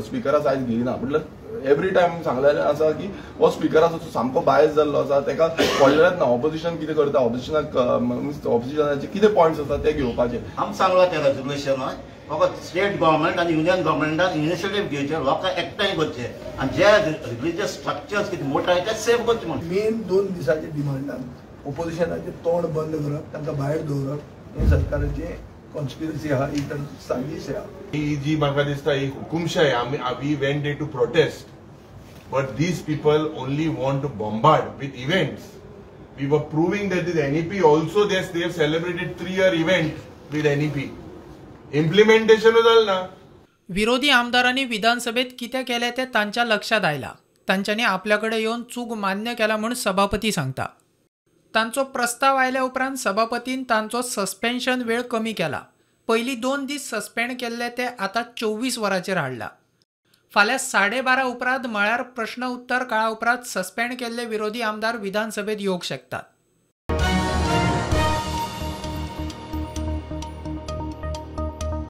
स्पिकरा size घेयना म्हटल्यार every time सांगलेलें आसा की हो स्पिकर आसा तो सामको बायस जाल्लो आसा, ताका पडलेलेंच ना ऑपोजिशन कितें करता, ऑपोजिशनाक मिन्स ऑपोजिशनाचे कितें पॉयंट्स आसा ते घेवपाचे. आमी सांगला त्या रेजोल्युशनाक फकत स्टेट गव्हर्मेंट आनी युनियन गव्हर्मेंटान इनिशिएटीव घेवचे, लोकांक एकठांय करचे आनी जे रिलिजियस स्ट्रक्चर्स कितें मोठे ते सेव्ह करचे म्हणून. मेन 2 दिसाचे डिमांडान ऑपोजिशनाचें तोंड बंद करप, तांकां भायर दवरप हें सरकाराचें कॉन्स्पिरसी आहा, ही तांची साजीश आहा. ही जी म्हाका दिसता ही हुकुमशाय. आमी we went there to protest but these people only want to bombard with events. We were proving that this NEP also they have celebrated 3-year event with NEP. Implementation जालें ना. विरोधी आमदारांनी विधानसभेत कितें केलें तें तांच्या लक्षांत आयलां. तांच्यांनी आपल्या कडेन येवन चूक मान्य केला म्हूण सभापती सांगता. तांचो प्रस्ताव आयल्या उपरांत सभापतीन तांचो सस्पेन्शन वेळ कमी केला. पयलीं 2 दीस सस्पेंड केल्ले ते आतां 24 वरांचेर हाडला. फाल्यां 12:30 उपरांत म्हळ्यार प्रश्न उत्तर काळा उपरांत सस्पेंड केल्ले विरोधी आमदार विधानसभेत येवंक शकतात.